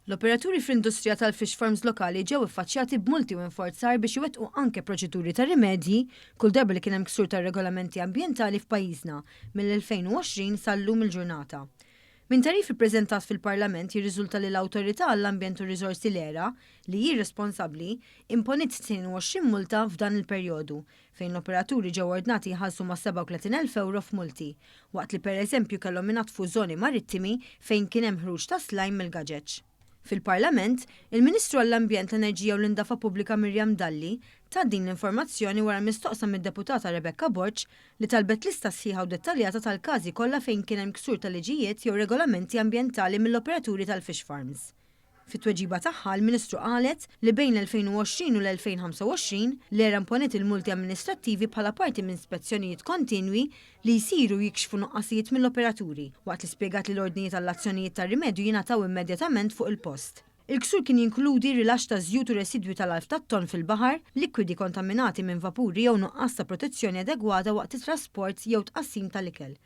L-operaturi fl-industrija tal-fish farms lokali ġew iffaċċjati b'multi u inforzar biex iwettqu anke proċeduri ta' rimedji kull darba li kien hemm ksur tar-regolamenti ambjentali f'pajjiżna mill-2020 sal-lum il-ġurnata. Minn tagħrif ippreżentat fil-Parlament jirriżulta li l-Awtorità għall-Ambjent u r-Riżorsi l-ERA, li hi responsabbli, imponiet 22 multa f'dan il-perjodu fejn l-operaturi ġew ordnati jħallsu mas-37,000 ewro f'multi, waqt li pereżempju kellhom inaddfu żoni marittimi fejn kien hemm ħruġ ta' slime mill-gaġeġ. Fil-Parlament, il-Ministru għall-Ambjent, l-Enerġija u l-Indafa Pubblika Miriam Dalli tat din l-informazzjoni wara mistoqsa mid-Deputata Rebekka Borg li talbet lista sħiħa u dettaljata tal-każi kollha fejn kien hemm ksur ta' liġijiet jew regolamenti ambjentali mill-operaturi tal-fish farms. Fit-tweġiba tagħha, l-Ministru qalet li bejn l-2020 u l-2025, l-ERA imponiet il-multi amministrattivi bħala parti minn spezzjonijiet kontinwi li jsiru jikxfu nuqqasijiet mill-operaturi, waqt li spjegat li l-ordnijiet għall-azzjonijiet ta' rimedju jingħataw immedjatament fuq il-post. Il-ksur kien jinkludi rilaxx ta' żjut u residwi tal-għalf tat-tonn fil-baħar, likwidi kontaminati minn vapuri jew nuqqas ta' protezzjoni adegwata waqt it-trasport jew tqassim tal-ikel.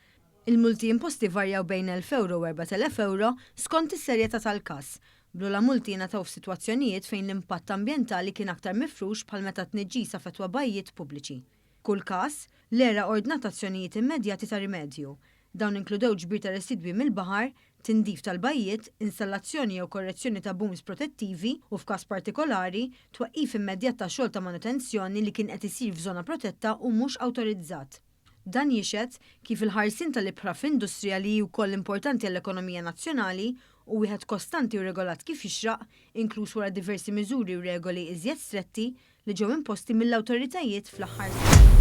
Il-multi imposti varjaw bejn 1,000 ewro u 4,000 ewro skont is-serjetà tal-każ. Bl-ogħla multi jingħataw f'sitwazzjonijiet fejn l-impatt ambjentali kien aktar mifrux bħal meta t-tniġġis affettwa bajjiet pubbliċi. F'kull każ, l-ERA ordnat azzjonijiet immedjati ta' rimedju. Dawn inkludew ġbir ta' residwi mill-baħar, tindif tal-bajjiet, installazzjoni jew korrezzjoni ta' booms protettivi u f'każ partikolari, twaqqif immedjat ta' xogħol ta' manutenzjoni li kien qed isir f'żona protetta u mhux awtorizzat. Dan jixhed kif il-ħarsien tal-ibħra f'industrija li hi wkoll importanti għall-ekonomija nazzjonali u wieħed kostanti u regolat kif jixraq, inkluż wara diversi miżuri u regoli iżjed stretti li ġew imposti mill-awtoritajiet fl-aħħar snin.